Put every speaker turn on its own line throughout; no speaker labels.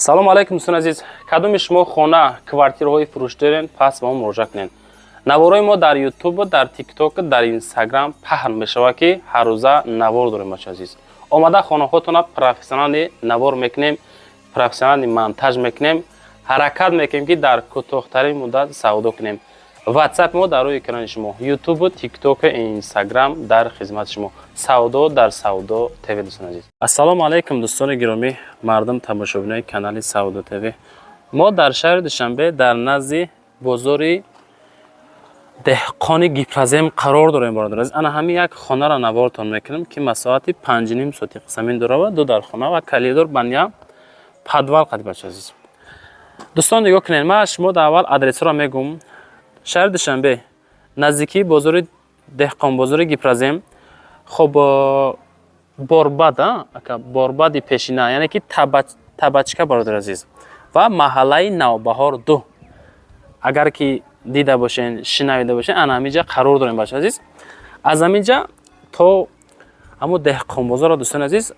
Салому алайкум, дӯстони азиз. Кадоми шумо хона, квартираҳои фурӯш дорен, пас ба мо муроҷиат кунед. Наворҳои мо дар Ютуб, дар Тикток, дар Инстаграм паҳн мешавад, ки ҳаррӯза навор дорем, бача азиз. Омада хонаҳотона профессионални навор мекунем, профессионални монтаж мекунем, ҳаракат мекунем, ки дар кӯтоҳтарин муддат савдо кунем. Ватсап мо дар рӯи экрани шумо, Ютуб, Тикток, Инстаграм дар хизмати шумо. Савдо дар Савдо ТВ, дӯстони азиз. Ассалому алайкум, дӯстони гиромӣ, мардум, тамошобинои канали Савдо ТВ. Мо дар шаҳри Душанбе дар назди бозори деҳқони Гипрозем қарор дорем, бародар азиз. Ана ҳамин як хонаро навортон мекунем, ки масоҳати 5,5 сотиқ замин дорава, ду дар хона ва коридор, баня, подвал қади, бача азиз. Дӯстон, нигоҳ кунед, ман шумо дар аввал адресҳоро мегӯм. Шаҳри Душанбе, наздикии бозори деҳқонбозори Гипрозем, хоб, борбад, ака, борбади пешина, яъне ки табачка, бародар азиз, ва маҳаллаи Навбаҳор 2. Агар ки дида бошен, шинавида бошен, ана ҳаминҷа қарор дорем, бача азиз. Аз ҳаминҷа то ҳамо деҳқонбозорро, дӯстони азиз,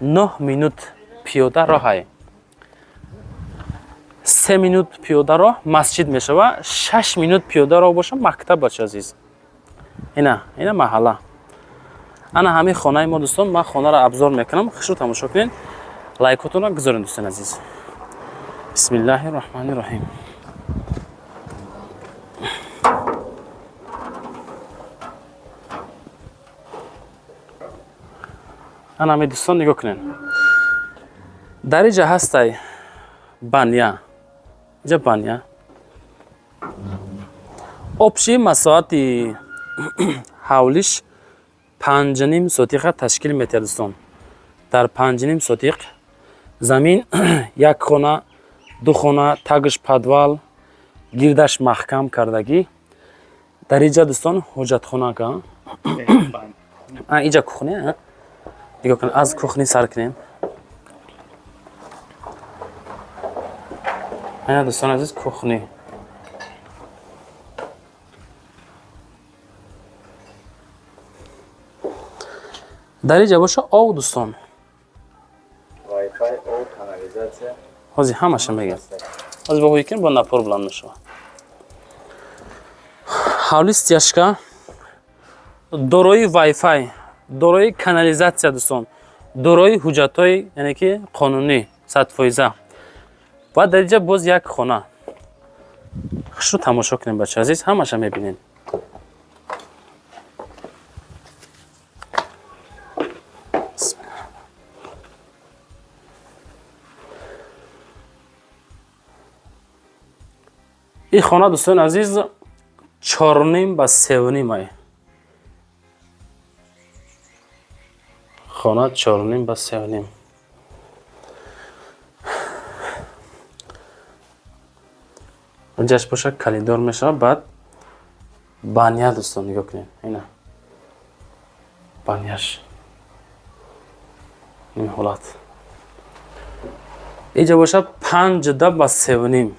9 минут пиёда роҳае. 3 минут пиёда роҳ масҷид мешава, 6 минут пиёда роҳ боша мактаб, бача азиз. Ина маҳалла. Ана ҳамин хонаи мо, дӯстон, ман хонаро обзор мекунам, хушрӯ тамошо кунед, лайкотонро гузоред, дӯстони азиз. Бисмиллаҳи роҳмани роҳим. Ана ҳамин, дӯстон, нигоҳ кунед. Дар инҷа ҳастай баня. Инҷа баня. Общий масоҳати ҳавлиш 5,5 сотиқа ташкил метиҳад, дӯстон. Дар 5,5 сотиқ замин як хона, ду хона, тагш подвал, гирдаш маҳкам кардагӣ. Дар инҷа, дӯстон, ҳоҷатхона ка. Инҷа кухня. Нигоҳ кунед, аз кухни сар кунем. Ана, дӯстони азиз, кухни. Дар инҷа боша ов, дӯстон.
Wi-Fi, об, канализатсия.
Ҳозир ҳамаша мегӯям. Ҳозир бо ҳои бо напор буланд мешавад. Ҳавли стяжка, дорои Wi-Fi, дорои канализатсия, дӯстон, дорои ҳуҷҷатҳои, яъне ки қонунӣ, 100%. Ва дар инҷа боз як хона. Хушрӯ тамошо кунем, бача азиз, ҳамаша мебинед. Ин хона, дӯстони азиз, 4,5 ба 3,5 ай. Хона 4,5 ба 3,5. Инҷаш боша коридор мешавад, баъд баня, дӯстон, нигоҳ кунед. Ина баняш. Ин ҳолат. Инҷа боша 5,10 ба 3,5.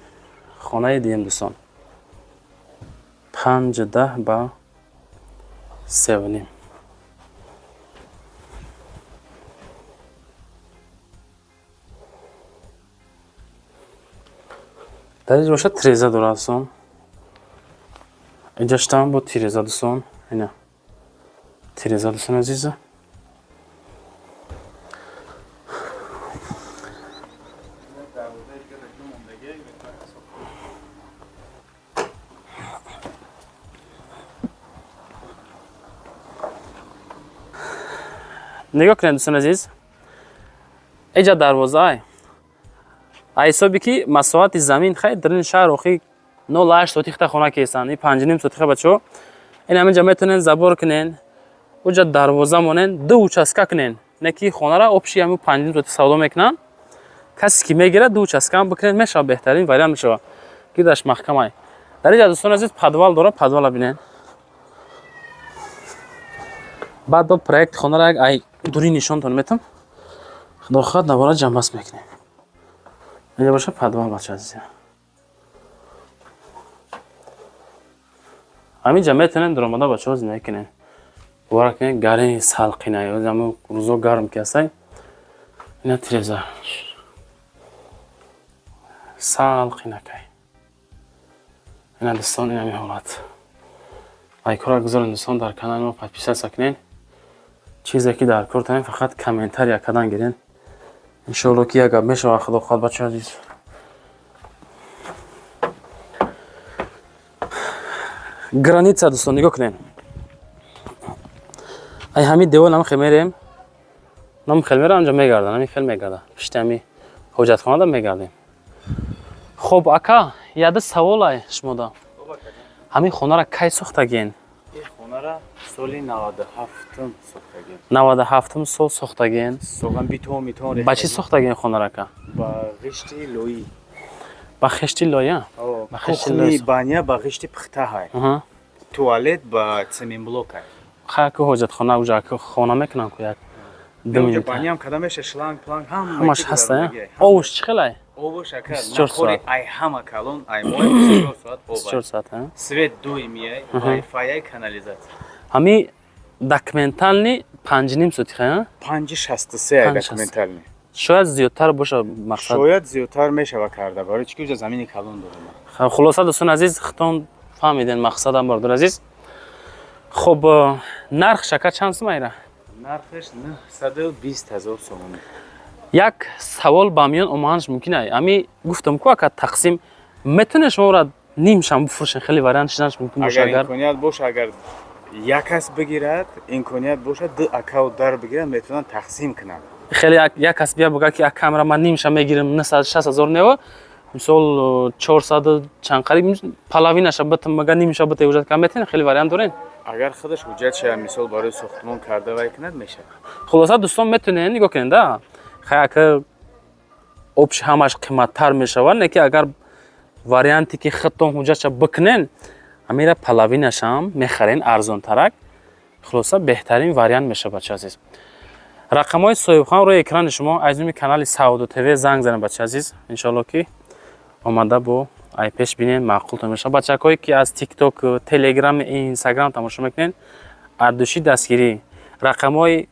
Хонаи дуюм, дӯстон. 5,10 ба 3,5. Дар инҷа бошад тиреза дорад, дӯстон. Инҷаштам бо тиреза, дӯстон. Ина тиреза, дӯстони азиза. Нигоҳ кунед, дӯстони азиз, инҷа дарвозаай. Ҳисоби ки масоҳати замин хай дар ин шаҳр охи 0,8 сотихта хона кесанд. Ин 5,5 сотиха, бачаҳо. Ин ҳаминҷа метавонен забор кунен, уҷа дарвоза монен, ду участка кунен. Не ки хонара общий ҳамин 5,5 сотих савдо мекунанд. Касе ки мегирад, ду участка ҳам бикунед, мешавад, беҳтарин вариант мешавад. Гирдаш маҳкамай. Дар инҷа, дӯстони азиз, подвал дорад, подвала бинед. Баъд бо проекти хонара як ай дури нишонтон метам. Худо хоҳад, навора ҷамъбаст мекунем. Инҷа боша подвал, бача азиз. Ҳаминҷа метавонед даромада, бачаҳо, зиндагӣ кунед. Бовар кунед, гарми салқина, ҳамин рӯзо гарм ки ҳастай. Ина тиреза. Сал қинакай. Ина, дӯстон, инами ҳолат. Лайкҳоро гузорен, дӯстон, дар канали мо подписаться кунен. Чизе ки дар кор таем, фақат комментария кардан гирен. Иншоалло, ки як гап мешавад, худо хоҳад, бачаи азиз. Граница, дӯстон, нигоҳ кунен. Ай ҳамин девол ҳам хел мерем. Нам хел мерам, анҷо мегардам, ҳамин хел мегарда. Пишти ҳами ҳоҷатхонада мегардем. Хоб, ака, яда саволай шумода. Ҳамин хонара кай сохтагиен?
Ин хонара соли 97-м сохтагем.
97-м сол сохтагиен.
Соған битон митон.
Ба чӣ сохтагиен хонара, ака?
Ба ғишти лоӣ.
Ба хешти лоя? Ба хешти лои.
Кухни, баня ба ғишти пухта ҳай. Туалет ба цементблок ҳай.
Хай, ку ҳоҷатхона уҷа ку хона мекунам ку як ду
Уҷа
минута.
Баням када меша, шланг планг ҳама
Ҳамаш
чи
ҳаста,
гузарондагӣ.
Овуш чӣ хелай?
Обуш, ака,
24
нахори
соат.
Ай ҳама калон ай мои 24 соат об.
24 соат, а?
Свет доимияй, вайфай, канализатсия.
Ҳами документальный 5,5 сотиха, а?
5,63 ай.
5,63.
Документальный.
Шояд зиёдтар боша, мақсад.
Шояд зиёдтар мешава карда, барои чӣ ки уҷа замини калон дорем.
Хулоса, дӯстони азиз, хитон фаҳмиден мақсадам, бародар азиз. Хоб, нарх шака чанд сум айра?
Нархаш 920 ҳазор сомонӣ.
Як савол ба миён омаданаш мумкин ай. Ами гуфтам ку, ака, тақсим метавонед шуморо нимшам бифурӯшен, хеле вариант шиданаш мумкин боша.
Агар
Агар
имконият боша, агар як кас бигирад, имконият бошад, ду аккаунт дар бигирад, метавонанд тақсим кунанд.
Хеле як кас бия буга, ки як камера ман нимша мегирам, 960 ҳазор нева, мисол, 400 чанд қариб половинаша битм мага, нимша бите ҳуҷҷат кам метавонед, хеле вариант дорен.
Агар худаш ҳуҷҷатша, мисол, барои сохтмон карда вай кунад, мешавад.
Хулоса, дӯстон, метавонед, нигоҳ кунед, да, хай, ака, общий ҳамаш қиматтар мешавад, не ки агар варианте ки худтон ҳуҷҷатша бикунен, ҳамира половинашам мехарен арзонтарак. Хулоса, беҳтарин вариант мешавад, бача азиз. Рақамҳои соҳибхон рӯи экрани шумо. Аз номи канали Савдо ТВ занг занед, бача азиз. Иншоалло, ки омада бо ай пеш бинен, маъқултон мешавад. Бачакҳое ки аз Тикток, Телеграм, Инстаграм тамошо мекунед, ардуши дастгирӣ, рақамҳои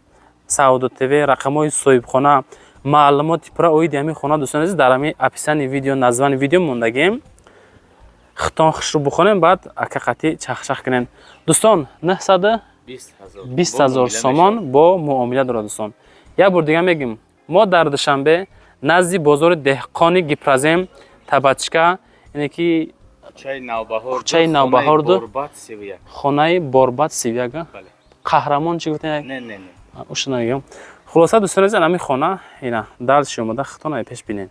Савдо ТВ, рақамҳои соҳибхона, маълумоти пурра оиди ҳамин хона, дӯстони азиз, дар ҳамин описании видео, названии видео мондагем. Хитон хушрӯ бихонем, баъд ака қатӣ чахчах кунем. Дӯстон, 920
20
ҳазор сомон бо муомила дорад. Дӯстон, як бор дига мегӯм: мо дар Душанбе, назди бозори деҳқони Гипрозем, табачка, ине ки
Кӯчаи Навбаҳор.
Кӯчаи Навбаҳор ду.
Борбад 31.
Хонаи Борбад 31.
Бале.
Қаҳрамон чӣ гуфтем?
Не, не, не.
Уша намегӯям. Хулоса, дӯстони азиз, ҳамин хона ина дальше омада, хитон ай пеш бинед.